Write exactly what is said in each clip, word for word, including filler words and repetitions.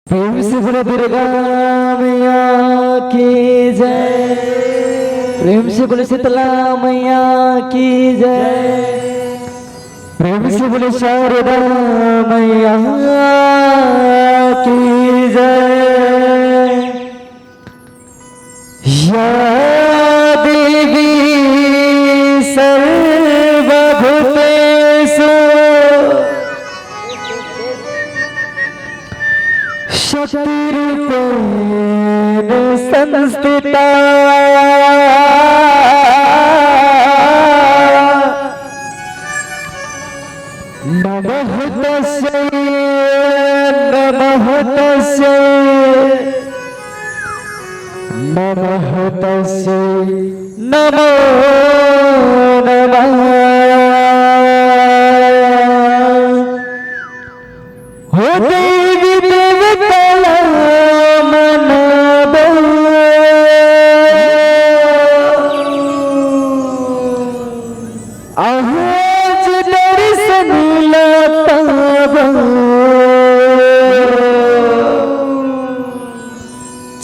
प्रेम से बोले दुर्गा मैया की जय। प्रेम से बोले शीतला मैया की जय। प्रेम से बोले शारदा मैया की जय। या देवी सर्वभूतेषु शक्तिरूपेण संस्थिता। नमः तस्यै, नमः तस्यै, नमः तस्यै, नमो नमः। हो देवी देवता ला मनाबो, आज दर्शन ला पाबो।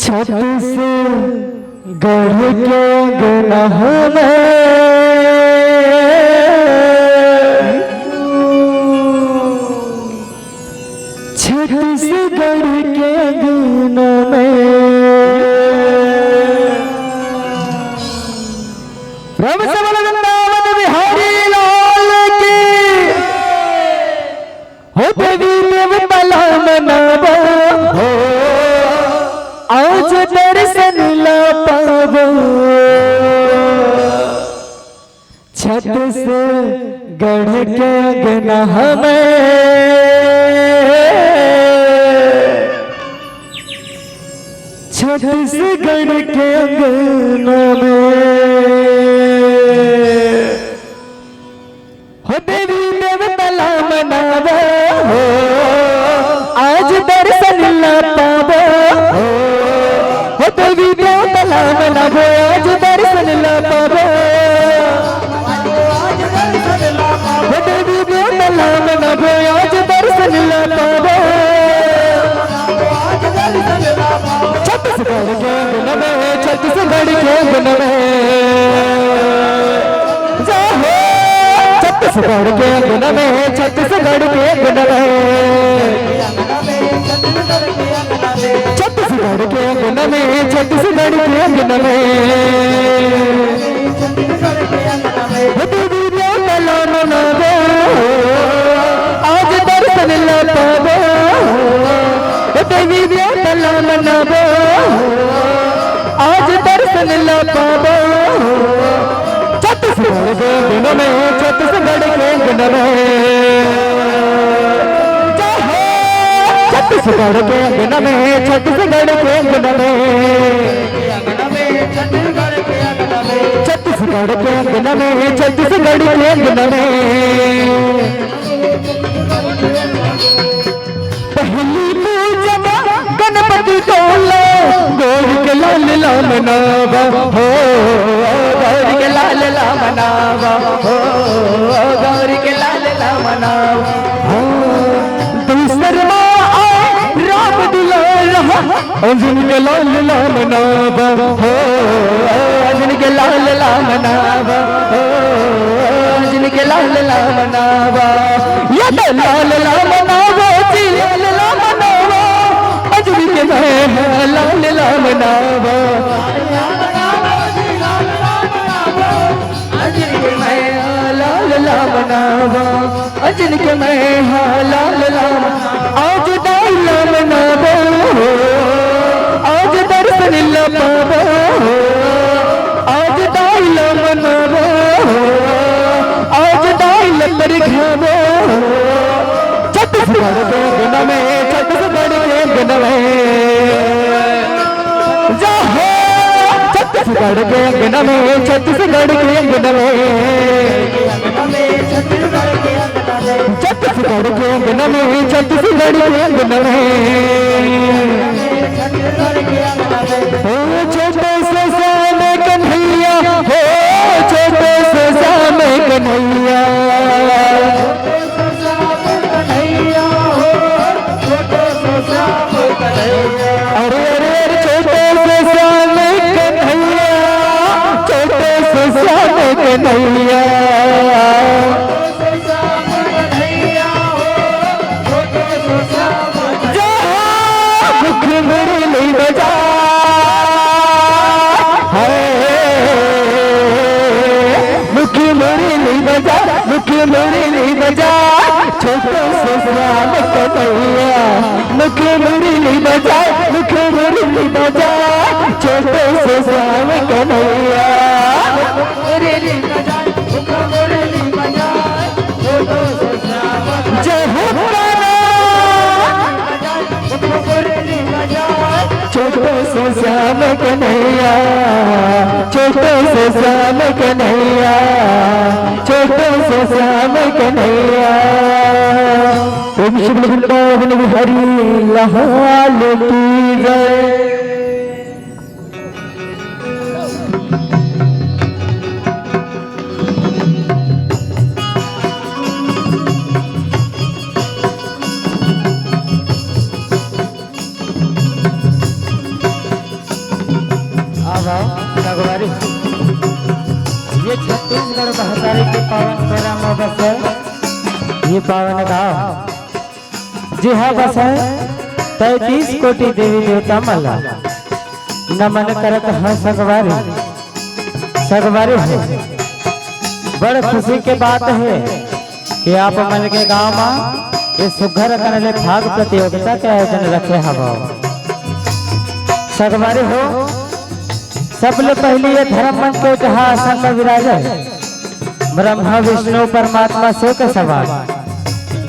छत्तीसगढ़ के अंगना में, छत्तीसगढ़ के अंगना में। प्रेम से बोलो वृंदावन बिहारी लाल की। हो देवी देवता ला मनाबो, हो आज दर्शन ला पाबो। छत्तीसगढ़ के अंगना में, छत्तीसगढ़ के अंगना में। हो देवी देवता ला मनाबो, हो आज दर्शन ला पाबो। हो, हो देवी देवता ला मनाबो, आज दर्शन ला पाबो। हो देवी देवता ला मनाबो, आज दर्शन ला पाबो। छत्तीसगढ़ के अंगना में, छत्तीसगढ़ के अंगना में। जय हो। छत्तीसगढ़ के अंगना में, छत्तीसगढ़ के अंगना में। छत्तीसगढ़ के अंगना में, छत्तीसगढ़ के अंगना में। हो देवी देवता ला मनाबो, आज दर्शन ला पाबो। हो देवी देवता ला मनाबो, आज दर्शन ला पाबो। छत्तीसगढ़ के अंगना में, छत्तीसगढ़ के अंगना में। जय हो। छत्तीसगढ़ के अंगना में, छत्तीसगढ़ के अंगना में। छत्तीसगढ़ के अंगना में, छत्तीसगढ़ के अंगना में। पहली पूजा गणपति तोला, गौरी के लाल ला मनाबो, हो गौरी के लाल ला मनाबो, हो गौरी के लाल ला मनाबो। हाँ, दूसर माँ आए राम दुलारा, अंजनी के लाल ला मनाबो, हो अंजनी के लाल ला मनाबो, हो अंजनी के लाल ला मनाबो। ये तो लाल ला मनाबो जी, लाल ला मनाबो, अंजनी के मैं लाल ला मनाबो। अंजनी के मैं लाल ला मनाबो। अंजनी के मैं हा लाल ला मनाबो। आज दाई ला मनाबो, आज दर्शन ला पाबो। आज दाई ला मनाबो, आज दाई ला परघाबो। छत्तीसगढ़ के अंगना में, छत्तीसगढ़ के अंगना में। जय हो। छत्तीसगढ़ के अंगना में, छत्तीसगढ़ के अंगना में। छत्तीसगढ़ के अंगना में, छत्तीसगढ़ के अंगना में। ओ छोटे से श्याम कन्हैया, हो छोटे से श्याम कन्हैया। मुरली बजा, छोटे से श्याम कन्हैया। मुख मुरली बजा, मुख मुरली बजा, छोटे से श्याम कन्हैया। मुरली बजा, मुख मुरली बजा, छोटे से श्याम। जय हो कान्हा। छोटे से श्याम कन्हैया, छोटे से श्याम कन्हैया, छोटे से श्याम कन्हैया। प्रेम से बोलो वृंदावन बिहारी लाल की जय। आओ, आओ, संगवारी। ये छत्तीसगढ़ महतारी के पावन पैरा म बसे ये पावन गांव, जिहां बसे तैंतीस कोटि देवी देवता मन ला नमन करत हंव संगवारी। संगवारी हो, बड़ खुशी के बात हे कि आप मन के गांव म ये सुग्घर अकन ले फाग प्रतियोगिता के आयोजन रखे हवव। संगवारी हो, सबले पहिली ये धर्म मंच के जहां आसन म विराजे ब्रह्मा विष्णु परमात्मा शिव के सवार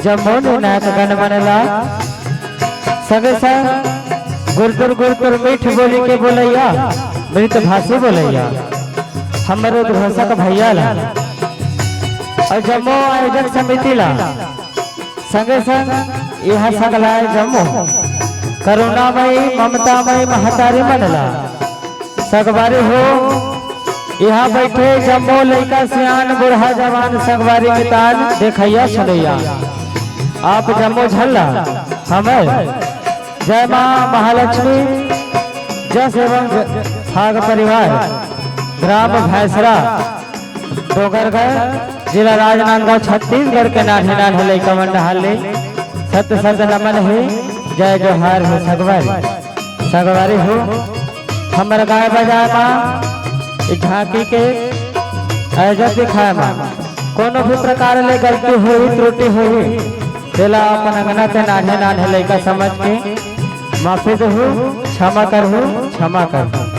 जम्मो नाथ गण मन ला संगे संग गुरतुर गुरतुर मीठ बोली के बोलैया, मृत भाषी बोलैया, हमर उद्घोषक भैया ला अउ जम्मो आयोजक समिति ला, संगे संग इहां संग लाए जम्मो करुणामयी ममतामयी महतारी मन ला। संगवारी हो, इहां बइठे जम्मो लइका सियान बूढ़ा जवान संगवारी मितान देखइया सुनइया, आप जम्मो झन ला हमर जय मां महालक्ष्मी जस एवं ज-, फाग परिवार ग्राम भैंसरा डोंगरगढ़ जिला राजनांदगांव छत्तीसगढ़ के नान्हे नान्हे लइका मन डहार ले सत सत नमन हे, जय जोहार हे संगवारी। संगवारी हो, हमर गाय बजाय मा, ए झांकी के आयोजन दिखाय मा कोनो भी प्रकार ले गलती होही, त्रुटि होही, तेला अपन अंगना के नान्हे नान्हे लइका समझ के माफी देहू, क्षमा करहू, क्षमा करहू।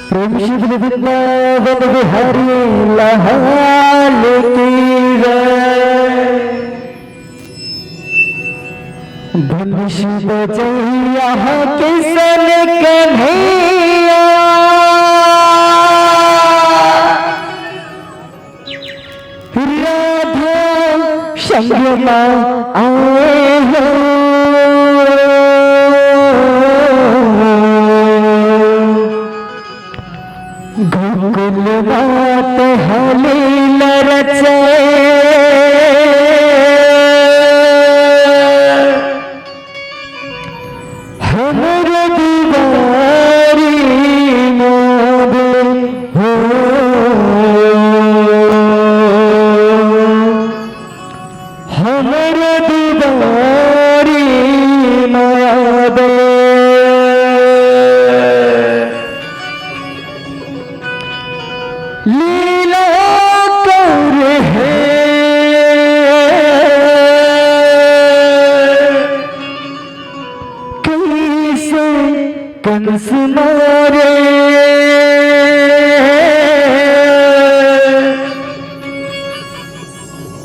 प्रेम से बोलो वृंदावन बिहारी लाल की जय। बंसी बजैया किशन कन्हैया, राधा संग मा आए हो। गोकुल मात हलीला रचे, हमर दुआरी माँ बे हो। हमर दुआरी माँ बे। लीला कर हे कइसे कंस मारे।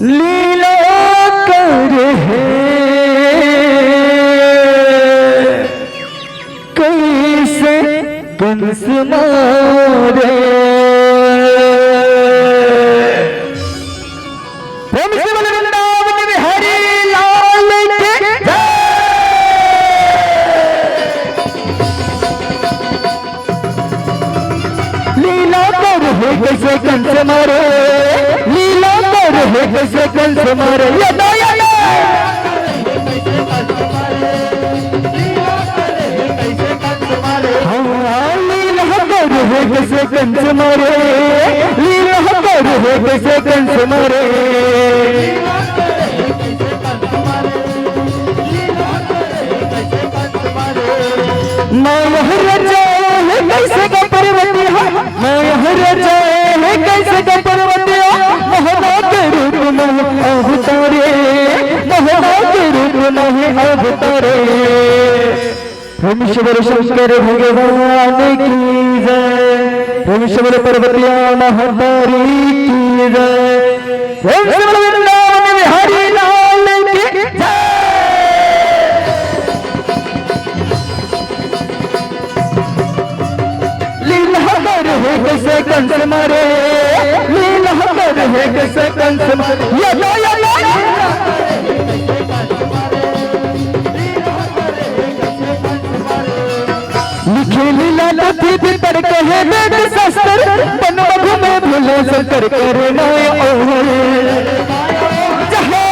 लीला कर हे कइसे कंस मारे। प्रेम से बोले वृंदावन बिहारी लाल की जय। लीला कर हे कइसे कंस मारे, लीला कर हे कइसे कंस मारे, ये दो, ये दो। हाँ, लीला कर हे कइसे कंस मारे, लीला कर रहे कैसे कंस मारे। मैं यह रचा है कैसे का पर्वतिया, मैं यह रचा है कैसे का पर्वतिया, मोहना के रूप में अवतारे, मोहना के रूप में अवतारे। प्रेम से बोलो शंकर भगवान की जय। प्रेम से बोलो पार्वतिया महतारी की जय। प्रेम से बोलो वृंदावन बिहारी लाल की जय। लीला कर है कैसे कंस मारे, लीला कर है कैसे कंस मारे। या, या, या, या। लिखे लीला पोथी भीतर कहे वेद शास्त्र, बन मधु में भूले शंकर करे माया ओहर। जहाँ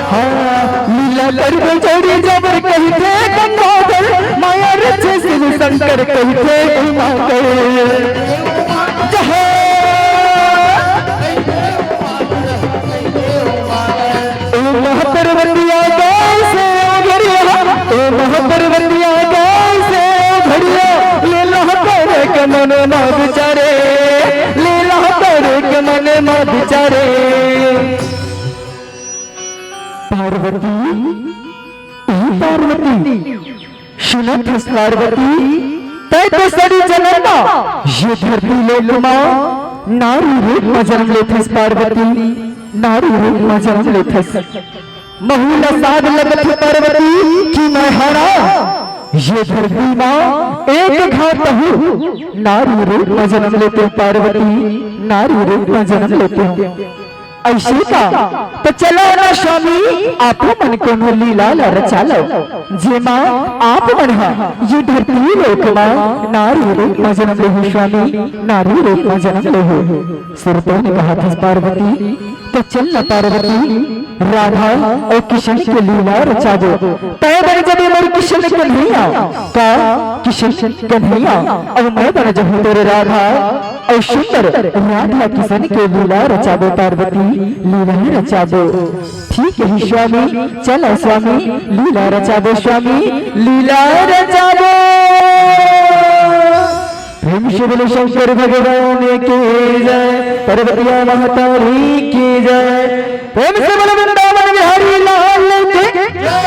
हाँ, लीला कर जोड़ी जबर कहिथे गंगाधर, माया रचे शिव शंकर कहिथे उमाकर। जहाँ ओ महापर्वतिया गाय से घड़िया, ओ महापर्वतिया गाय से घड़िया, लीला करे के मन मा बिचारे, लीला करे के मन मा बिचारे। पार्वती, ए पार्वती, सुनत हस पार्वती, तैं तो सड़ी जनम मा ये धरती लोक मा नारी रूप मा जनम लेथस पार्वती, नारी रूप मा जनम लेथस। महू ला साध लगत हे पार्वती कि मैं हरा ये धरती मा एक घात हूँ, नारी रूप मा जनम लेते हूँ पार्वती, नारी रूप मा जनम लेते हूँ। अइसे का? त चलो ना स्वामी, आपो मन कोनो लीला ला रचा लो, जेमा आप मन ह ये धरती लोक मा नारी रूप मा जनम लेहू स्वामी, नारी रूप मा जनम लेहू। सुरतोन कहत हस पार्वती, त चल ना पार्वती, राधा अउ किशन के लीला रचा दो। तैं बन जबे मोर किशन कन्हैया, का किशन कन्हैया, अउ मैं बन जहूँ तोर राधा। अउ सुंदर राधा किशन के लीला रचाबो पार्वती, लीला रचाबो। ठीक ही स्वामी, चला स्वामी, लीला रचाबो स्वामी, लीला रचाबो। प्रेम से बोलो शंकर भगवान की जय, पार्वतिया महतारी की जय। प्रेम से बोलो वृंदावन बिहारी लाल की जय।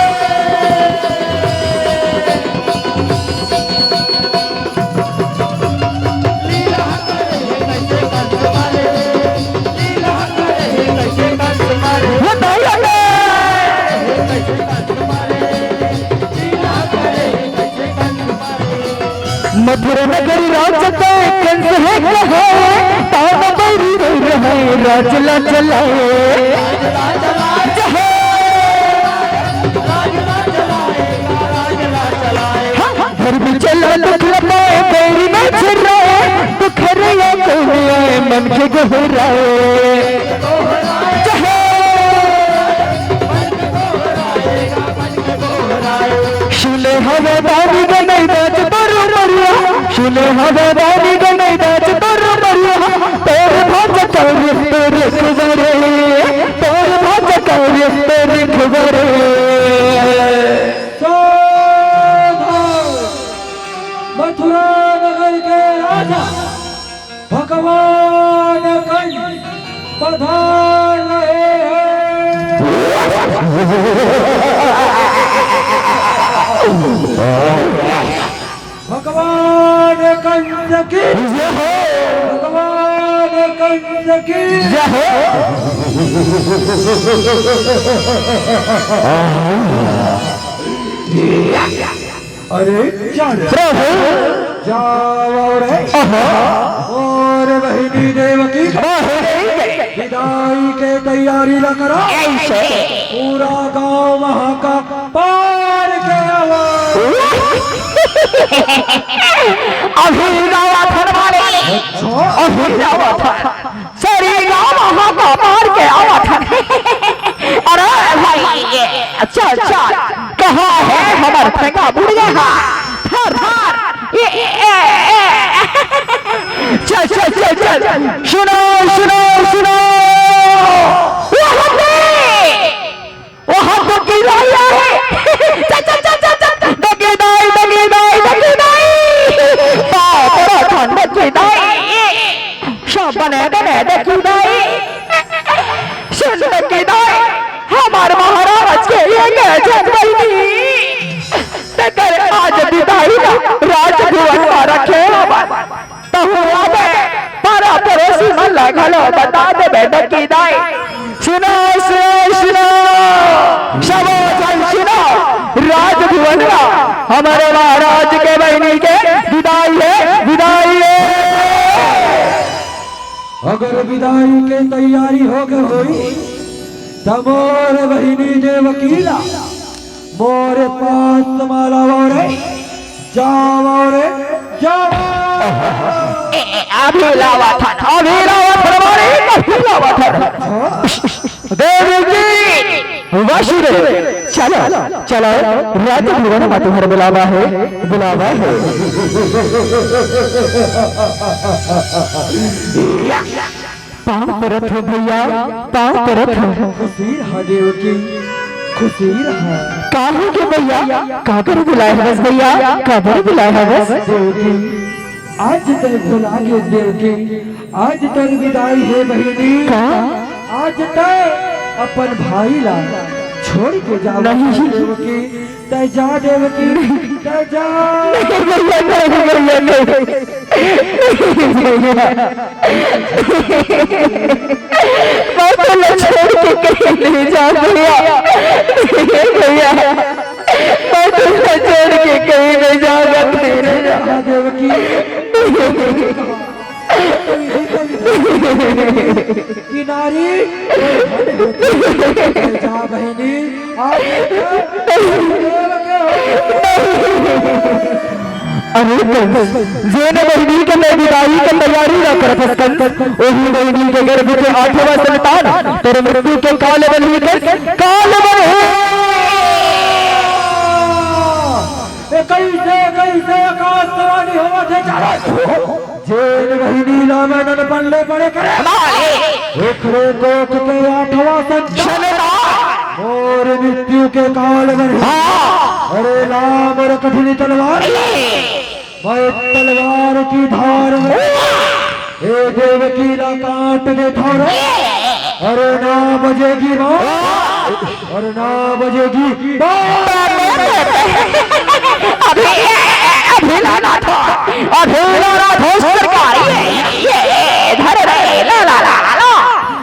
मथुरा नगरी राज के कंस हे कहाए, तान बैरी बैर है राज ला चलाए। धर्म चला दुख लपाए, बैरी में छिर्राए, दुख हरैया कौन आए, मन के गोहराए। सुने हवा दानी गनई दाच तोर मरुआ, सुने हवा दानी गनई दाच तोर मरुआ, तोर भाज कर तोर खुबरे, तोर भाज कर तोर खुबरे। साधु! मथुरा नगर के राजा भगवान कंस पधार रहे हैं। भगवान कंस की, भगवान कंस की। अरे जाओ, प्रभु। जाओ रे। आहा। और बहिनी देवकी। वाह। विदाई के तैयारी ला करो। ऐसे। पूरा गांव वहां का पार के आवा। अभी जावा था मारे। अच्छा। अभी जावा था। सरी राम हाका मार के आवत हन। अरे भाई, ये, अच्छा, अच्छा, कहाँ हे हमर ठेंगा बुढ़िया? हाँ, धर, धर, ये, ये, ये, ये। चल, चल, चल, चल। सुनो, सुनो, सुनो। वहाँ पे, वहाँ पे की दाई है। चल, चल, चल, चल, चल। डकी दाई, डकी दाई, डकी दाई। बाप रे, ठंड की दाई। सब बने, बने, डकी दाई। सुन, डकी दाई, हमार महाराज के ये गजब बहिनी। तेकर आज विदाई ला राजभवन मा रखे हवन। तहूँ आबे, पारा पड़ोसी मन ला घलो बता देबे, डकी दाई। सुनो, सुनो, सुनो, सबो झन सुनो, राजभवन मा हमर महाराज के बहिनी के विदाई हे, विदाई हे। अगर विदाई के तैयारी हो गए होई, त मोर बहिनी देवकी ला मोरे पास मा लावव रे, जावव रे, जावव। ए, ए, अभी लावत हन, अभी लावत हन, अभी लावत हन। देवकी, वासुदेव, चलो, चलो, राजभवन मा तुहर बुलावा हे, बुलावा हे। पाँव परत हों भैया, पाँव परत हों। खुशी रहा देवकी, खुशी रहा। का होगे भैया, काबर बुलाए हवस भैया, काबर बुलाए हवस? देवकी, आज तैं भुला गे देवकी, आज तोर विदाई हे बहिनी। का? आज तैं अपन भाई ला छोड़ के जा नहीं। देवकी। तैं जा देवकी, तैं जा। नहीं भैया, नहीं भैया, नहीं। नहीं भैया। मैं तोला छोड़ के कहीं नहीं जांव भैया। नहीं भैया, मैं तोला छोड़ के कहीं नहीं जांव, नहीं। जा देवकी। कि नारी, जा बहिनी, आप देव के हो। अरे कंस, जेन बहिनी के तैं विदाई के तैयारी ला करत हस कंस, ओही बहिनी के गर्भ के आठवां संतान तोर मृत्यु के काल बनही कंस, काल बनही। ए, कइसे, कइसे आकाशवाणी होवत हे, चाला। जेन बहिनी ला मैं ननपन ले बड़े करे, ओकरे कोख के आठवां संतान मोर मृत्यु के काल बनही। हाँ। अरे लाम अउ कठिन तलवार, मैं तलवार की धार में ए देवकी ला काट देथंव रे। अरे ना बजेगी बांह, अरे ना बजेगी बांह। अभी, अभी ला ना था, अभी ला ना था सरकार। ये, ये, ये, धर रे, ला, ला, ला, ला, ला।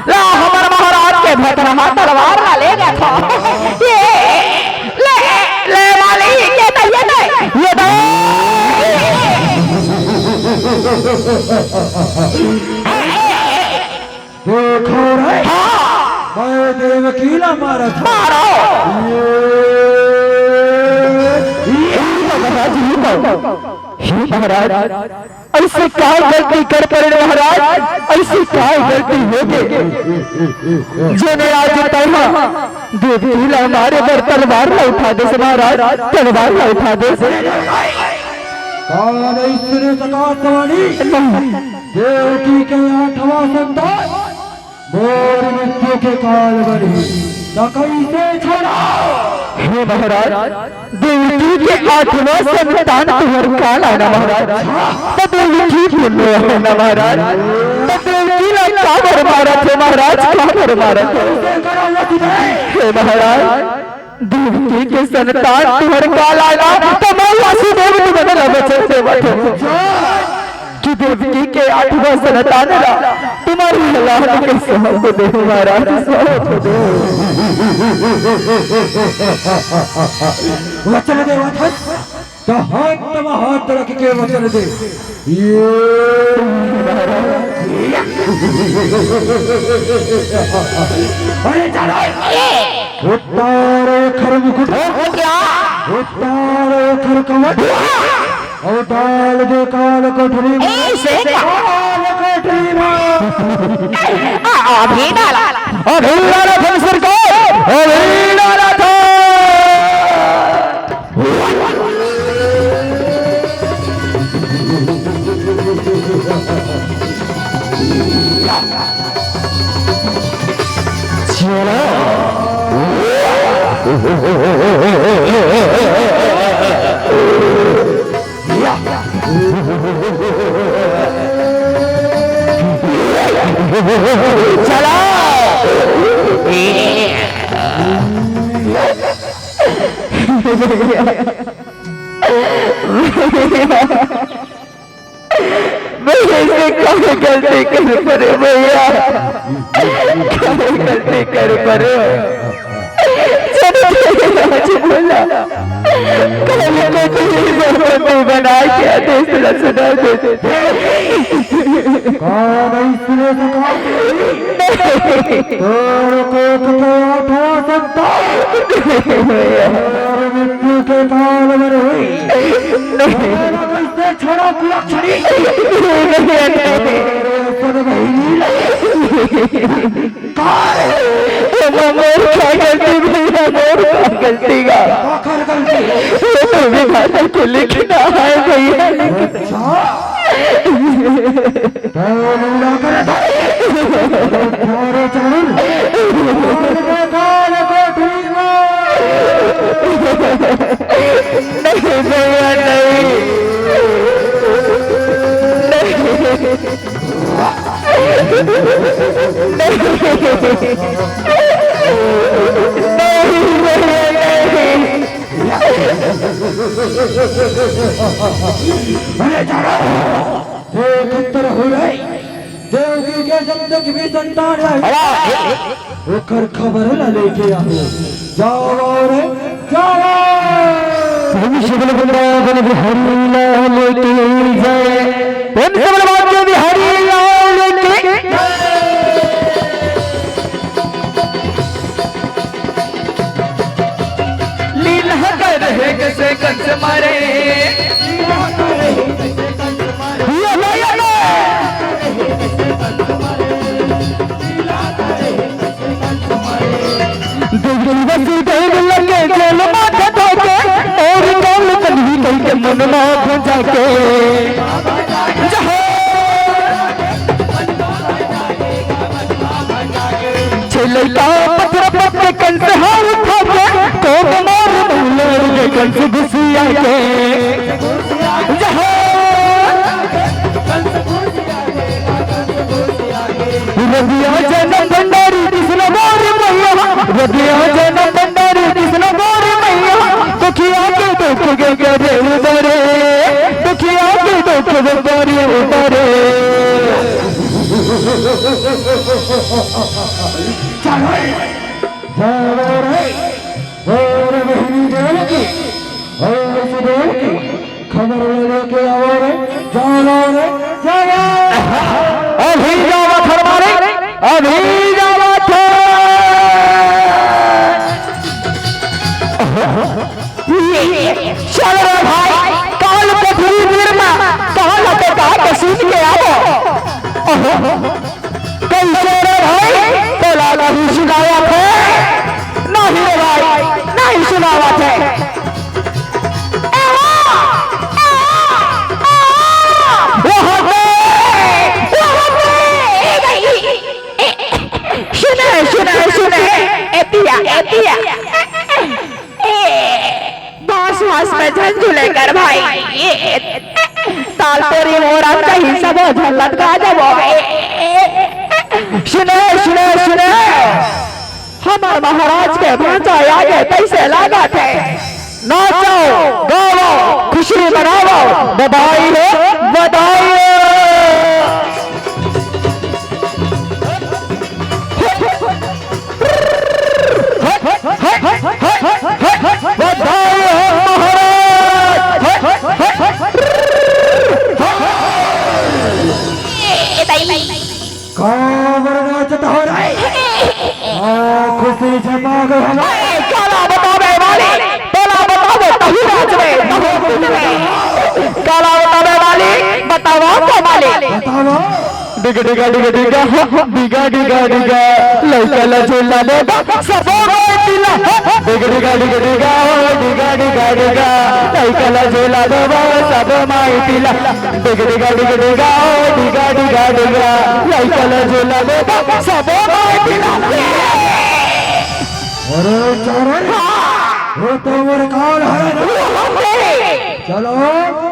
ला, हमर महाराज के भतरहा तलवार ला ले गे था। ये, ले, ले मालिक, ये दे, ये दे, ये दे। देखो रे, हाँ। मैं देवकी ला मारत हंव। मारो। ये, ये। महाराज, ये तो, हे महाराज, अइसे का गलती कर परेंव महाराज, अइसे का गलती होगे, जेने आज तैं हा देवकी ला मारे बर तलवार ला उठा देस महाराज, तलवार ला उठा देस। का नहीं सुने आकाशवाणी? नहीं। देवकी के आठवां संतान मोर मृत्यु के काल बनही, त कइसे छोड़ांव? हे महाराज, देवकी के आठवां संतान तुंहर काल आना महाराज, त देवकी पुण्य हे ना महाराज, त देवकी ला काबर मारत हे महाराज, काबर मारत हे? हे महाराज, देवकी के संतान तुंहर काल आना, त मैं वासुदेव तुमन ला वचन देवत हंव कि देवकी के आठवां संतान ला तुम्हर हलाहल के सौंप देहूं महाराज, सौंप देहूं। वचन देवत हस, त हाथ म हाथ रख के वचन दे। ये अरे चलो, उतारो खर मुकुट। हो गया। उतारो खर कवच। अउ डाल दे काल कोठरी में। ऐसे का? काल कोठरी में। आ, अभी डाला। अभी डाला था सरकार। अभी डाला था। चलो। चलो। मैं ऐसे कौन गलती कर परे भैया, कौन गलती कर परे? चलो आज बोला, कल को तेरी जरूरत नहीं बना के आदेश ला सुना दे। कौन है इसने सिखा? नहीं। तोर को तो आठवां संतान। और मृत्यु के काल में हुई। नहीं। से छोड़ो कुलक्षणी। नहीं, नहीं, नहीं। कौन है? मोर का गलती भैया, मोर का गलती का। आखिर गलती। ये तो विधाता के लिखना है भैया। अच्छा। तो लीला करे था। अरे चरण। और बेकार को ठीक हो। नहीं भैया, नहीं। नहीं। नहीं, नहीं, नहीं। अरे जानो, देव खत्तर हो रहे, देवकी के जब तक भी संतान रहे, ओकर खबर ला लेके आओ। जाओ रे, जाओ। प्रेम से बोलो वृंदावन बिहारी लाल की जय। प्रेम से बोलो बांके बिहारी लाल की। लीला कर है कैसे कंस मारे। ये भैया ने। देवी वसुदेव लगे जेल माथे धोके, और कौन कन्ही कहि के मन ना भुंजा के। जहाँ छे लइका पत्थर पत्थर कंस हार उठा के, कोप मार महुलर के कंस घुसिया के। जहाँ रतिया जनम भंडारी कृष्ण गौर मैया, रतिया जनम भंडारी कृष्ण गौर मैया, दुखिया के दुख के करे उबरे, दुखिया के दुख के करे उबरे। चलो रे, चलो रे, और बहिनी देव की, और सुदेव की, खबर लेके आओ रे, जाओ रे, जाओ। अभी जावा थरमारी, अभी जावा थे। चल रे भाई, काल पथरी वीर मा, काल हटे का तो सुन के आवो। कैसे रे भाई, तोला नहीं सुनावत हे? नहीं रे भाई, नहीं सुनावत हे। ए हो, ए हो, ए हो। वहाँ पे, वहाँ पे, ए भाई, ए, ए, सुने, सुने, सुने, ए पिया, ए पिया। ए, बांस वांस में झन झुले कर भाई। तालपोरी मोरम कहीं सब झन लटका देबो। सुने, सुने, सुने, हमर महाराज के भांचा आगे कैसे लागत हे? नाचो, गाओ, खुशी मनाओ, बधाई हो, बधाई हो। बधाई हो महाराज। ए, दाई। काबर नाचत हो रे? आ, खुशी जमा गए हमारे। ए, काला बतावे वाली, तोला बतावे तही नाच में, तही खुश में। काला बतावे वाली, बतावा को माली। बतावा। डिग डिगा डिग डिगा, हो, हो, डिगा डिगा डिगा, लइका ला झूला ले बा, सबो गए डिगा डिगा डिगा ओ डिगा डिगा डिगा, लइका ला झूला देबो सब माई पिला। डिगा डिगा डिगा डिगा ओ डिगा डिगा डिगा, लइका ला झूला देबो सब माई पिला। अरे चोरन, वो तो मोर काल है ना। चलो,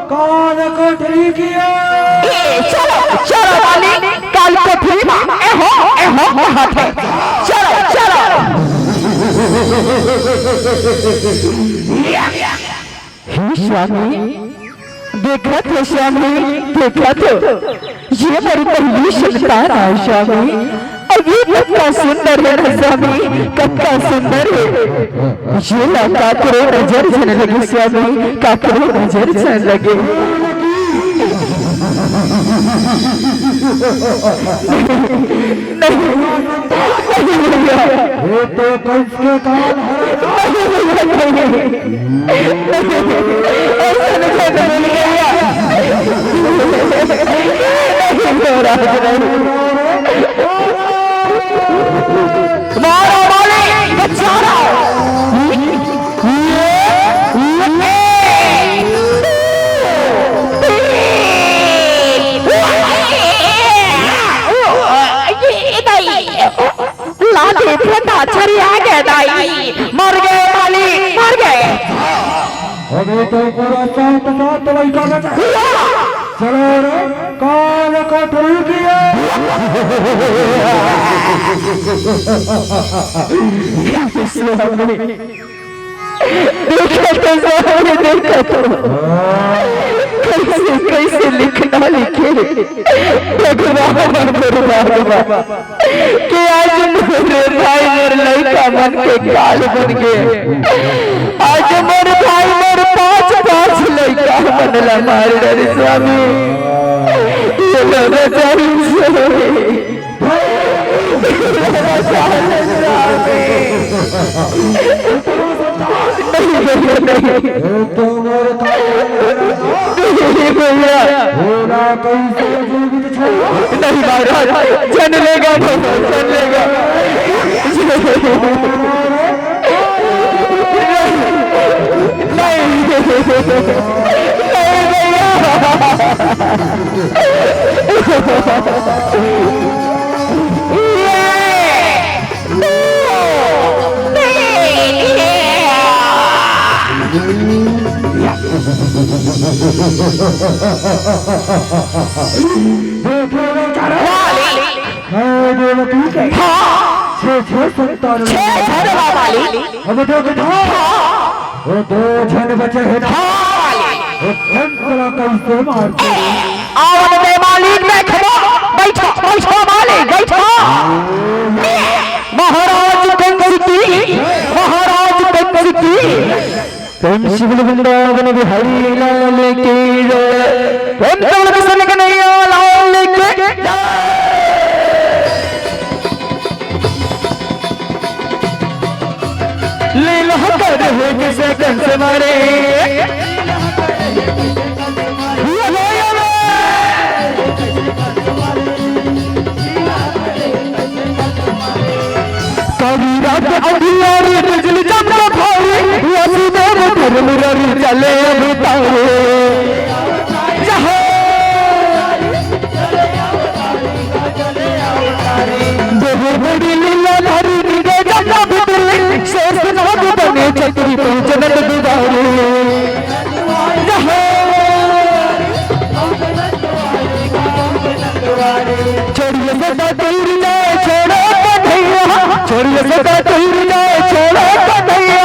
काल कोठरी किया। ए, चलो, चलो मालिक, काल कोठरी मा, ए हो, ए हो, कहत हे। चलो, चलो। हे स्वामी, देखत हो स्वामी, देखत हो। ये मोर पहली संतान आय स्वामी। अउ ये कतका सुंदर हे ना स्वामी, कतका सुंदर हे। ये ला काकरो नजर झन लगे स्वामी, काकरो नजर झन लगे। नहीं, नहीं भैया। ये तो कंस के काल हरण। नहीं भैया, नहीं। ऐसा नहीं करना भूल गया। नहीं महाराज, नहीं। मारो मालिक, बचा रहा। ये, ये, ये, ये, ये, ये, ला देखे त छरिया गे दाई, मर गे मालिक, मर गे। अभी तो पूरा सात सात लइका बचा। चलो रे, काल कोठरी किया। देखा तो सामने, देखा तो। कैसे, कैसे लिखना लिखे भगवान, भगवान, भगवान। कि आज मोर भाई मोर लइका मन के काल बन गे। आज मोर भाई मोर पांच, पांच लइका मन ला मार डरे स्वामी। ये लो बचाई स्वामी। नहीं, नहीं, नहीं। ये तो मोर काल नहीं भैया। भोला कैसे जीवित छे? नहीं महाराज, झन लेगा, झन लेगा। नहीं, नहीं भैया। देखो बेचारा, मैं देवकी के हाँ। छह, छह संतान छह झन वाली। अब देखो हाँ। वो दो झन बचे हैं ना। हाँ। वो कंस ला कैसे मारते हैं? आओ ना बे मालिक, बैठो, बैठो, बैठो मालिक, बैठो। महाराज कंस की, महाराज कंस की। प्रेम से बोल वृंदावन बिहारी लाल की जय। प्रेम से बोल कृष्ण कन्हैया लाल की जय। लीला कर हे किसे कंस मारे। काली रात अंधियारी बिजली चमका भारी, वसुदेव धर्म ररी चले अवतारे। जहाँ देह बड़ी लीला धरी निरे जटा बितली, शेष नाग बने छतरी पूजनत दुआरे। जहाँ छोड़िए सदा दूर जाए, छोड़ो कन्हैया, छोड़िए सदा दूर जाए, छोड़ो कन्हैया,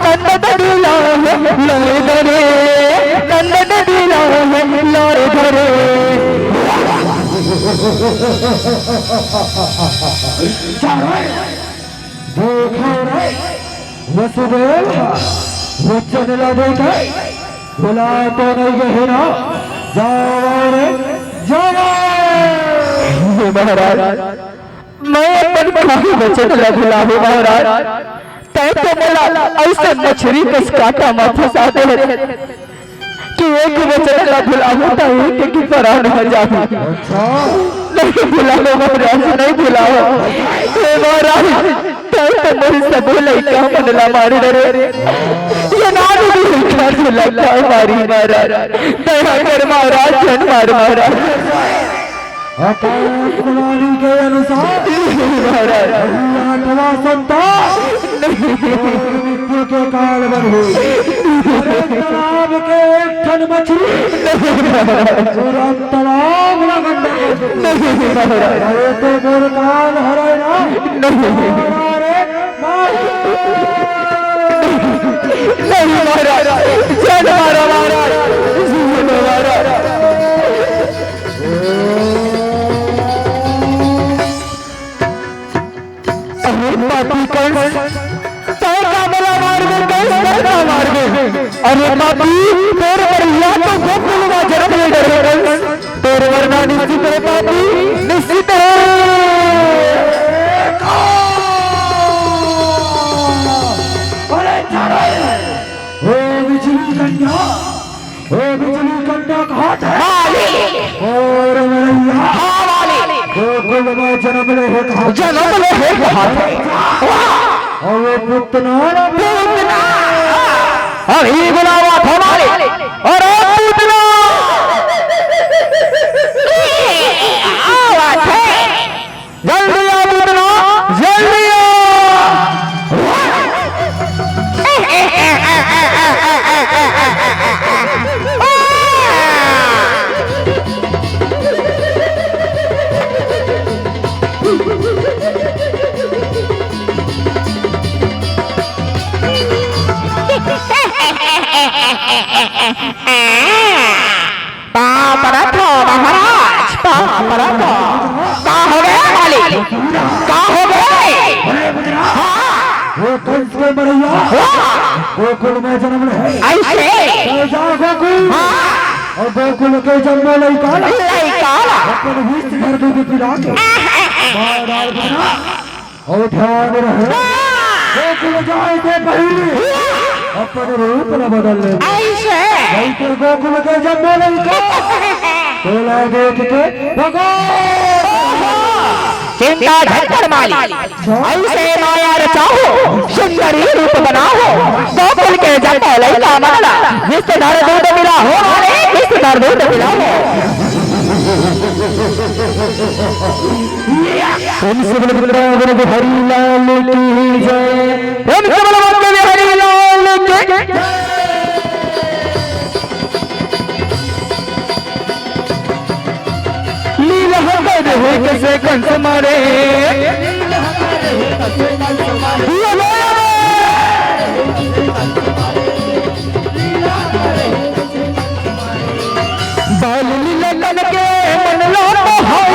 नंद ददुला है, लोरे दरे, नंद ददुला है, लोरे दरे। देखो रे, वसुदेव, वचन ला देके भुला तो नहीं गए ना? जाओ रे, जाओ। हे महाराज, मैं अपन खाही वचन ला भुलाहूँ महाराज। तैं तो मोला ऐसे मछरी कस कांटा मा फंसा दे हस कि एक वचन ला भुलाहूँ त एक एक परान हो जाहू। अच्छा। नहीं भुलाओ महाराज, नहीं भुलाओ। हे महाराज, तैं तो मोर सबो लइका मन ला मार डरे। ये नानू भी लइका मन ला का मारी महाराज। दया कर महाराज, झन मार महाराज। आकाशवाणी के अनुसार महाराज। आठवां संतान। नहीं। और मृत्यु के कारण हुई। अरे तालाब के एक ठन मछली। नहीं महाराज। पूरा तालाब ला गंदा कर देथे। नहीं महाराज। अरे तो मोर कान हरे ना। नहीं। अरे मार। नहीं महाराज, झन मारा महाराज, झन मारा। अरे पापी कंस, तैं का मोला मारबे कंस, तैं का मारबे? अरे पापी, तोर मरइया तो गोकुल मा जनम ले डरे कंस, तोर मरना निश्चित हे पापी, निश्चित हे। अरे चलो, ओ बिजली कन्या, ओ बिजली कन्या कहाँ हे? मालिक। और मरइया। हाँ, मालिक। गोकुल मा जनम ले हे कहाँ? जनम ले हे कहाँ? वाह। और वो पुतना ना। पुतना। अभी बुलावा था मालिक। अरे पुतना। आवा थे। जल्दी आ पुतना, जल्दी आ। पाँव परत हो महाराज, पाँव परत हो। का हो गे मालिक? का हो गे? हाँ। वो कंस के मरइया। हाँ। गोकुल में जनम ले। अइसे। तो जा गोकुल। हाँ। और गोकुल के जम्मो लइका ला। लइका ला। अपन विष भर दूध पिला के। मार डार देना। अउ ध्यान रहे, गोकुल जाए के पहिली अपन रूप ल बदल ले। अइसे। नहीं तो गोकुल के जम्मो लइका तोला देख के भगवान। चिंता झन कर मालिक, अइसे माया रचाहूँ, सुंदरी रूप बनाहूँ, गोकुल के जम्मो लइका मन ला, विष धर दूध पिलाहूँ मालिक, विष धर दूध पिलाहूँ। प्रेम से बोलो वृंदावन बिहारी लाल की जय। प्रेम से बोलो वृंदावन बिहारी लाल की। लीला कर हे कइसे कंस मारे। बाल लीला तन के मन ला मोहाय,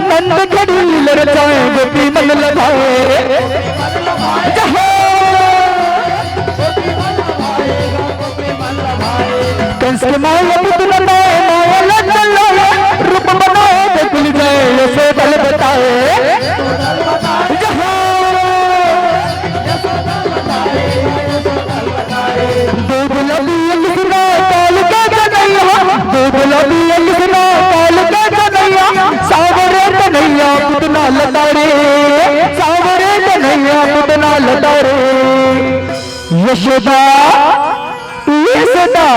नंद घड़ी ललचाए गोपी मन लभाए। जहाँ कंस के माया पुत न पाए, माया लज्जल लाए, रूप बनाए गोकुल जाए, यशोदा ल बताए। जहाँ दूध लबी कृष्णा काल के कन्हैया, दूध लबी कृष्णा काल के कन्हैया, साँवरे कन्हैया पुतना लतारे, साँवरे कन्हैया पुतना लतारे। यशोदा, यशोदा,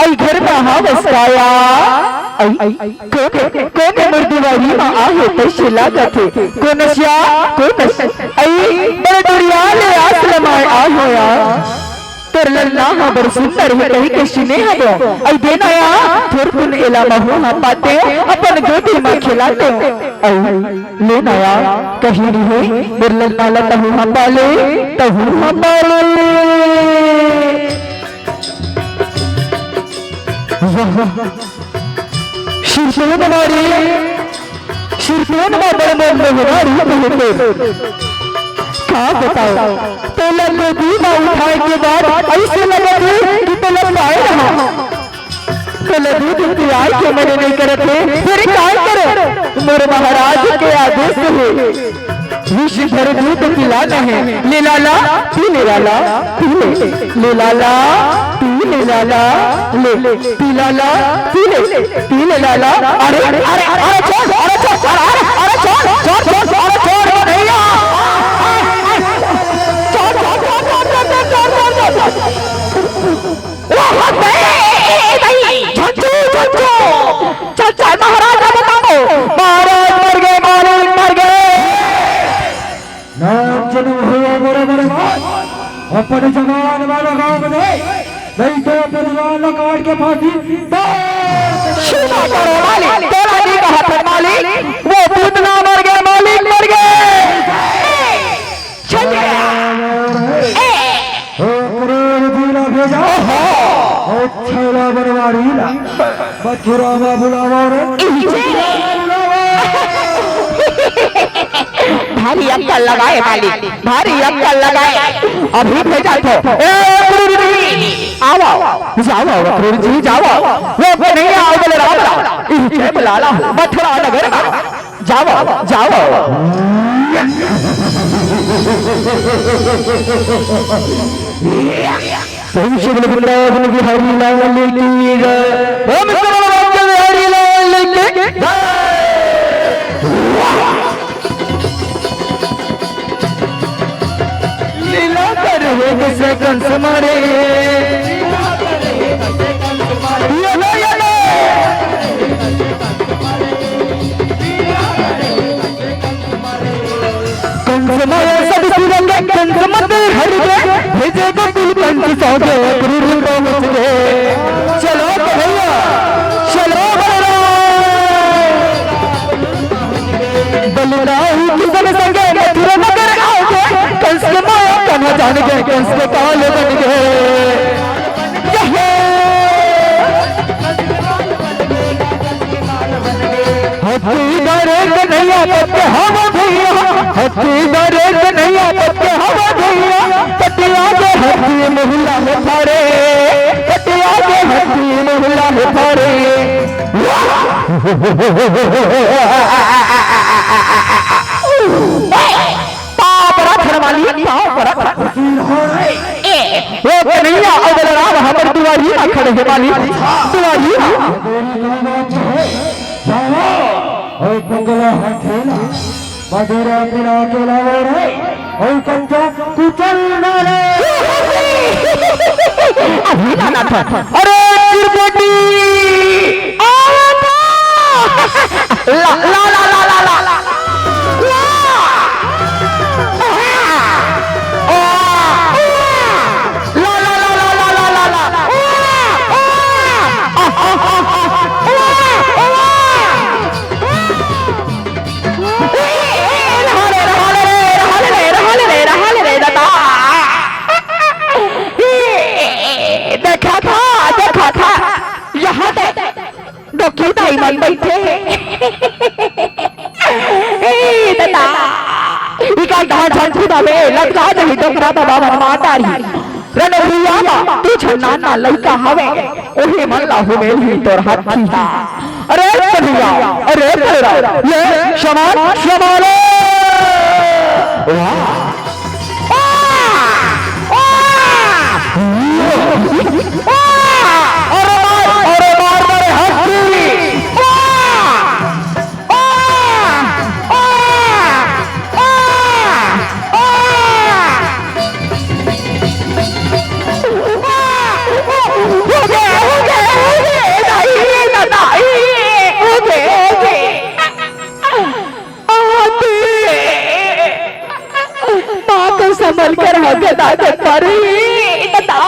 अई घर मा हावस का या? अई, अई, कोन, कोन मोर दुवारी मा आहे तइसे लागत हे? कोन अस या, कोन अस? अई, बड़ दुरिहा ले आस लमाए आए हों या। तोर ललना हा बड़ सुंदर हे कहिके सुने हवों। अई दे ना या, थोरकुन एला महूँ हा पातेंव, अपन गोदी मा खेलातेंव। अई ले ना या, कहीं नहीं हे, मोर ललना ला तहूँ हा पाले, तहूँ हा पाले। वाह, वाह। सिरतोन मारे, सिरतोन मा बड़ मन मोहना रूप हे तोर। का बताओं, तोला गोदी मा उठाए के बाद अइसे लगत हे कि तोला पाए रहा। तोला दूध पियाए के मन नइ करत हे, फेर काय करों? मोर महाराज के आदेश हे। विष भर दूध पिलाना हे। ले लाला, पी ले लाला, पी ले। ले लाला, पी पी ले लाला, ले, पी लाला, पी ले, पी ले लाला। अरे, अरे, अरे, छोड़, अरे, छोड़, अरे, अरे, अरे, छोड़, छोड़, छोड़, छोड़, अरे, छोड़, वो नहीं आ। छोड़, छोड़, छोड़। वो हट गए। ए, ए, ए, ए, नहीं, झंझू, झंझू। चल, चल, महाराज, अब बताओ। महाराज मर गए, महाराज मर गए। नाम जन्म हुआ बड़े बड़े बात, अपने जवान वाला गांव में दे, नहीं तो अपने जवान ला काट के फांसी दे। क्षमा करो मालिक, तोला नहीं कहा था मालिक, वो पूतना मर गए मालिक, मर गए। चल गया। ए, ओ करोड़ जी ला भेजा, ओ छैला बनवारी ला, मथुरा में बुलावा रे। भारी अक्कल लगाए मालिक, भारी अक्कल लगाए। अभी भेजा तो। ए, गुरु जी, आओ, आओ, जाओ, आओ, गुरु जी, जाओ, आओ। वो नहीं आओ बोले राम राम। इसे बुला ला, मथुरा नगर में। जाओ, जाओ। सही श्री वृंदावन बिहारी लाल की जय। ओम श्री वृंदावन बिहारी लाल की जय। लीला करे हे किसे कंस मारे। ये लो, ये लो। कंस मारे सब सुरंग, कंस मत हर के, भेजे गोकुल कंस सौदे, गुरु रूप पहुँच गए। चलो कन्हैया, चलो बलराम। बलराम किशन संगे मथुरा नगर आओगे, कंस के माया कन्हा जान गए, कंस के काल बन गए। यहे। हत्ती दरे कन्हैया पत्ते हवा भैया, हत्ती दरे कन्हैया पत्ते हवा भैया, पटिया के हत्ती मोहल्ला में थारे, पटिया के हत्ती मोहल्ला में थारे। पाँव परत हन मालिक, पाँव परत हन। ए, ओ कन्हैया, ओ बलराम हमर दुआरी म खड़े हे मालिक, दुआरी म। तेरी क्या बात है? जाओ, ओ पगला हथेला, मदिरा पिला के लाओ रे, ओ कंचा कुचल ना रे। अभी लाना था। अरे, त्रिपुटी, आओ ना। ला, ला, ला। देखा था, देखा था, यहाँ तक डोकी दाई मन बइठे हे। ए ददा, इका धान झन खुदा में लटका दही डोकरा दबा मन मार डारी। रन भुइया मा तू झन नान नान लइका हवे, ओही मन ला हुमेल ही तोर हाथी हा। अरे कन्हैया, अरे तेरा, ये शमान, शमालो। वाह। अरे मार, अरे मार, मारे हंसी। माँ को संभल के रह के दादा मरी, दादा।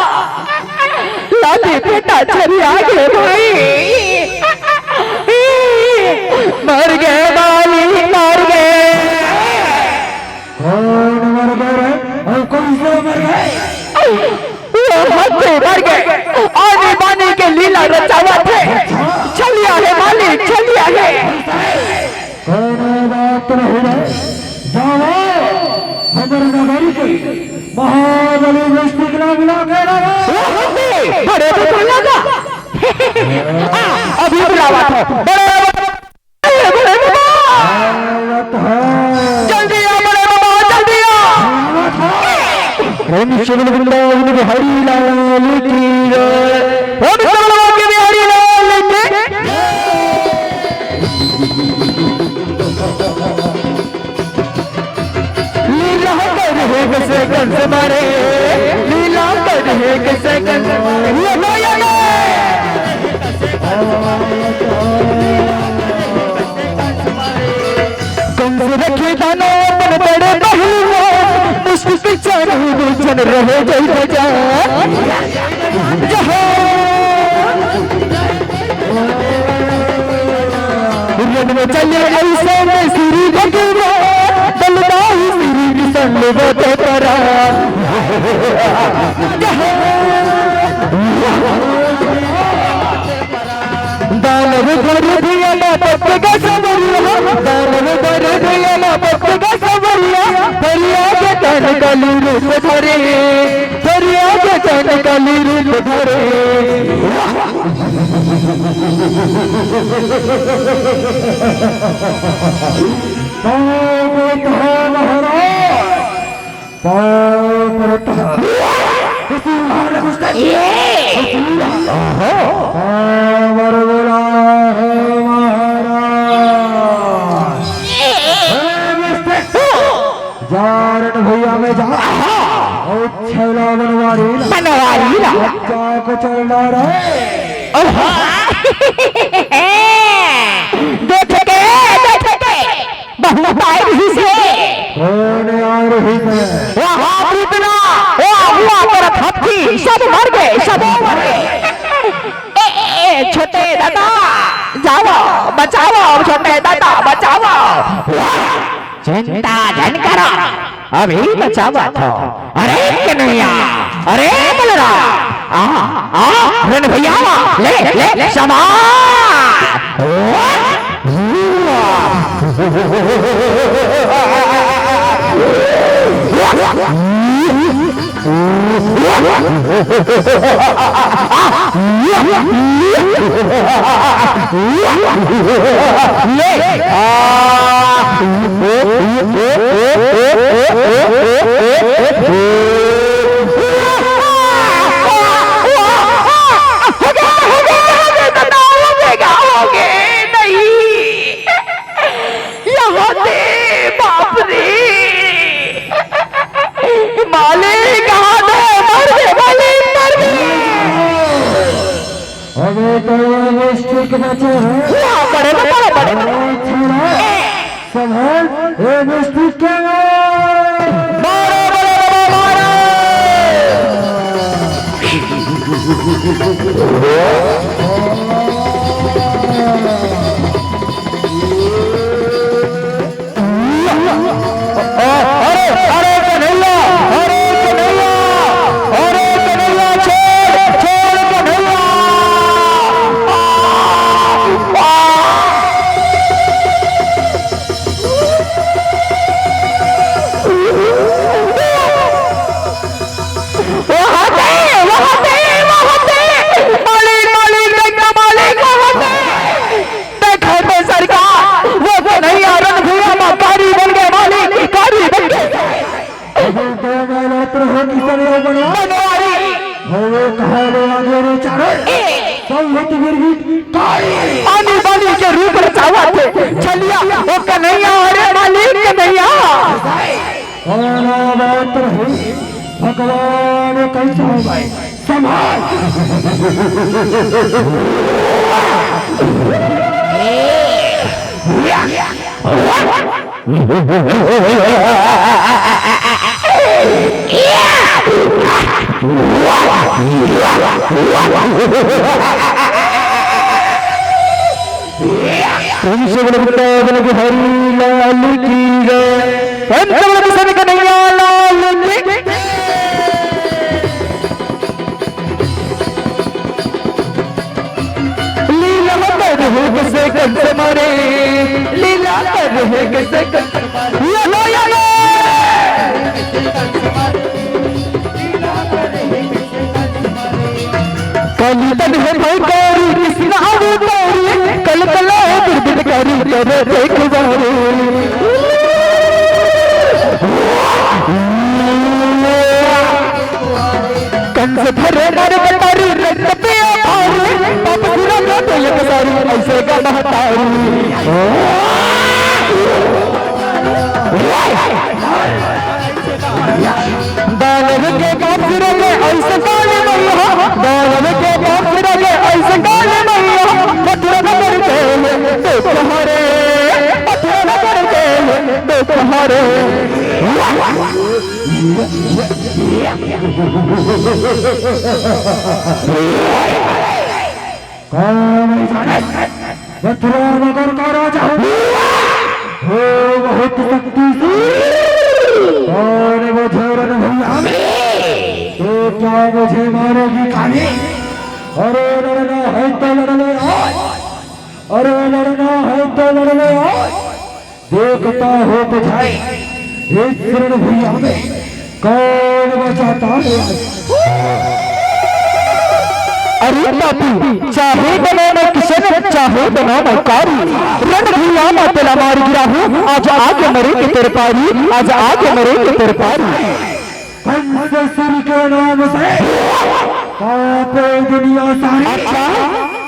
लाली बेटा छरिया गे भाई। मर गे बाली, मर गे। कौन मर गे रे? अउ कइसे मर गे? वो हत्ती मर गे। आनी बानी के लीला रचावत हे। छलिया हे मालिक, छलिया हे। कोनो बात नहीं रे, जाओ, हमर नगरी के महाबली विष्णु के नाम मिला के रहो। बड़े बड़े लगा। अभी बुलावा था। बड़े बड़े बड़े बाबा। आवत है। जल्दी आ बड़े बाबा, जल्दी आ। आवत है। प्रेम से बोलो वृंदावन बिहारी लाल की जय। प्रेम से बोलो बांके बिहारी लाल की। लीला कर है किसे कंस मारे, लीला कर है किसे कंस मारे। ये लो, ये लो। कंस रखे दानव अपन बड़े पहलवान, मुष्टि चारु भुजन रहे जय गजानन। जहाँ रण में चले ऐसे में श्री भगवान, बलदाऊ श्री विष्णु बत परा। जहाँ दानव धर दिया ना पत्त का सवरिया, दानव धर दिया ना पत्त का सवरिया, फरिया के तन कली रूप धरे, फरिया के तन कली रूप धरे। पाँव पड़त है महाराज, पाँव पड़त है। ये। पाँव पर बोला है महाराज। हे मिस्टर, जा रण भैया में जा। और छैला बनवारी ला। बनवारी ला। बच्चा को चल रहा है। ओहो। दो ठेके, दो ठेके। बहुत आए रही से। कौन आ रही से? वहाँ भूतना, वहाँ हुआ करत हत्ती, सब मर गए, सब मर गए। ए, ए, ए, छोटे दादा, जाओ, बचाओ, छोटे दादा, बचाओ। चिंता झन करो, अभी बचावत हो। अरे कन्हैया, अरे बलराम, आ, आ, रण भैया, ले, ले, ले, समा। यहाँ दे, बाप रे। मालिक, यहाँ दे, मर दे, मालिक, मर दे। अबे तो ये मिस्टेक बचे हैं। वाह, बड़े, बड़े, बड़े, बड़े। और थोड़ा संभाल, ये मिस्टेक क्या है? मारो, मारो, मारो, मारो। अरे, अरे कन्हैया, अरे कन्हैया, अरे कन्हैया, छोड़, छोड़ कन्हैया। आ, आ। वहाँ दे, वहाँ दे, वहाँ दे। मालिक, मालिक, देखना मालिक, वहाँ दे। देखो तो सरकार, वो कन्हैया रणभूमि में कारी बन गए मालिक, कारी बन गए। अबे दो बार आत रहो किशन लोग बनवा। बनवारी। अबे कहाँ ले आ गए रे चारे? ए। सब हित गिरगिट कारी। पानी पानी के रूप रचावा थे। चलिया, वो कन्हैया, अरे मालिक कन्हैया। अरे बात रही, भगवान कैसा हो भाई? संभाल। प्रेम से बोलो वृंदावन बिहारी लाल की जय। प्रेम से बोलो कृष्ण कन्हैया लाल की। लीला कर है किसे कंस मारे, लीला कर है किसे कंस मारे। ये लो, ये लो। काली तन है भयंकारी, कृष्ण अवतारी, कल कला है दुर्गुणकारी, करे देख बारी। दानव के बाप सिर के ऐसे काली मैया, दानव के बाप सिर के ऐसे काली मैया, मथुरा नगर के दुख हरे, मथुरा नगर के दुख हरे। कौन है जाने? मथुरा नगर का राजा हूँ। हो बहुत शक्तिशाली। कौन है वो झोरन भैया? तो क्या मुझे मारेगी काली? अरे लड़ना है तो लड़ ले आज। अरे लड़ना है तो लड़ ले आज। देखता हो बुझाए इस रण भुइयां में कौन बचाता है। अरे पापी, चाहे बनो मैं किशन, चाहे बनो मैं कारी, रण भुइयां में तेला मार गिराहूं, आज आके मरेंगे तेरे पारी, आज आके मरेंगे तेरे पारी। कंस सूर्य के नाम से कांपे दुनिया सारी। अच्छा।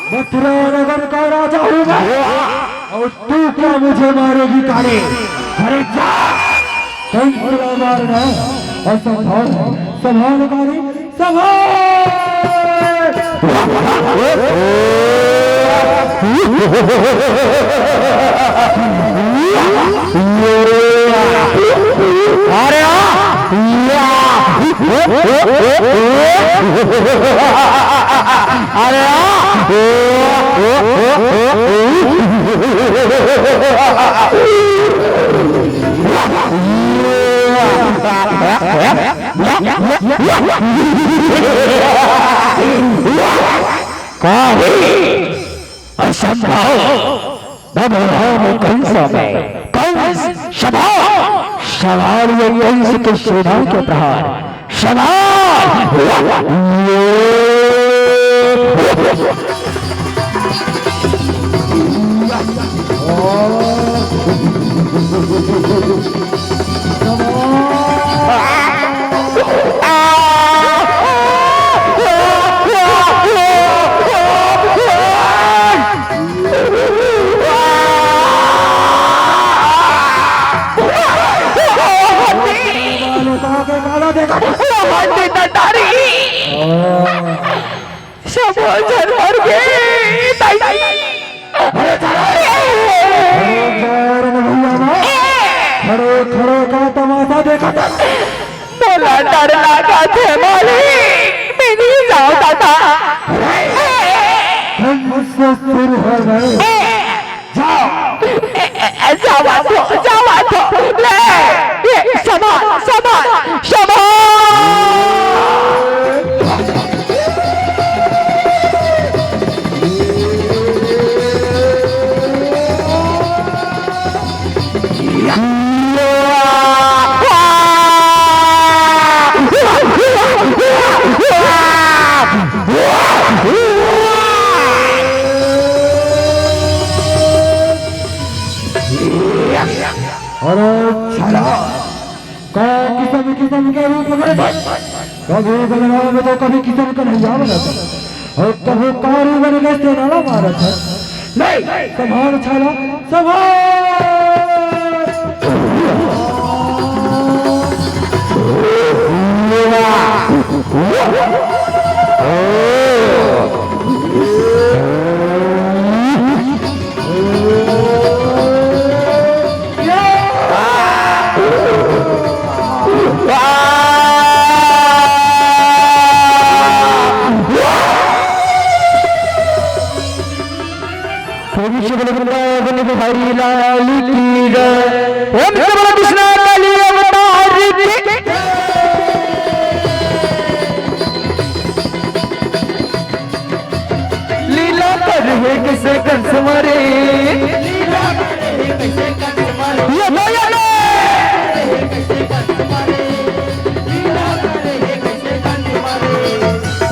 मथुरा नगर का राजा हूँ मैं। और तू क्या मुझे मारेगी काली? अरे जा। कंस का मारना असंभव है। संभाल काली, संभाल। अरे आ! या! अरे आ! काली! असंभव। मैं बोल रहा हूँ कंस में। कंस, संभाल। संभाल ये कंस की सेना के प्रहार। संभाल। सब झन मर गे, दाई। अरे, खड़े, खड़े का तमाशा देखत हस? मोला डर लागत हे मालिक, मैं नहीं जाऊँ दादा। हम मुझसे शुरू हो गए। जाओ। ए, ए, ए, जावा तो, जावा तो। ले, ये, सामान, सामान, सामान। अरे छला, का किसम किसम के रूप बनत हे। कभी बलराम तो कभी किसम कन्हैया बनत हे। अउ कभी कारी बन के सेना ला मारत हे। नहीं, संभाल छला, संभाल। प्रेम से बोलो वृंदावन बिहारी लाल की जय। प्रेम से बोलो कृष्णा काली अवतार की। लीला कर हे कैसे कंस मारे। ये भैया ने।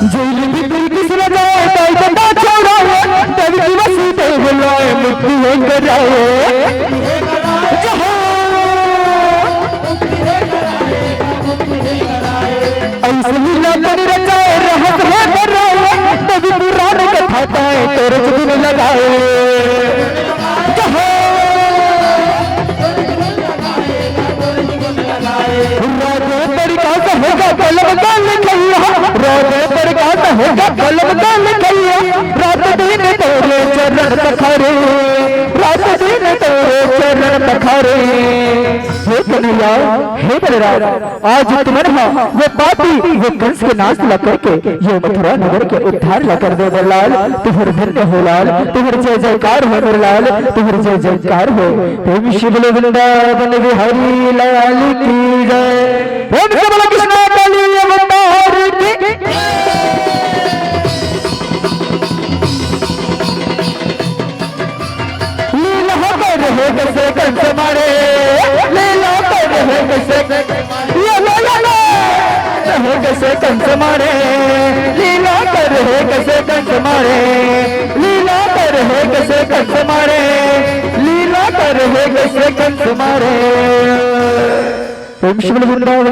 जेल भीतर किस न जाए, दाई ददा छोड़ा है, देव की वसुदेव लाए, मुक्ति हो कराए। जहाँ हे का बलम दल कहिया, रात दिन तोरे चरण पखारे, रात दिन तोरे चरण पखारे। हे कन्हैया, हे बलराम, आज तुमन हा वो पापी, वो कंस के नाश ला करके ये मथुरा नगर के उद्धार ला कर दे बर लाल। तुहर धन्य हो लाल, तुहर जय जयकार हो मोर लाल, तुहर जय जयकार हो। प्रेम से बोलो वृंदावन बिहारी लाल की जय। प्रेम से बोलो कृष्णा काली अवतार की। लीला कर हे कैसे कंस मारे, लीला कर हे कैसे, ये लो, ये लो। हे कैसे कंस मारे, लीला कर हे कैसे कंस मारे, लीला कर हे कैसे कंस मारे, लीला कर हे कैसे कंस मारे। प्रेम से बोलो वृंदावन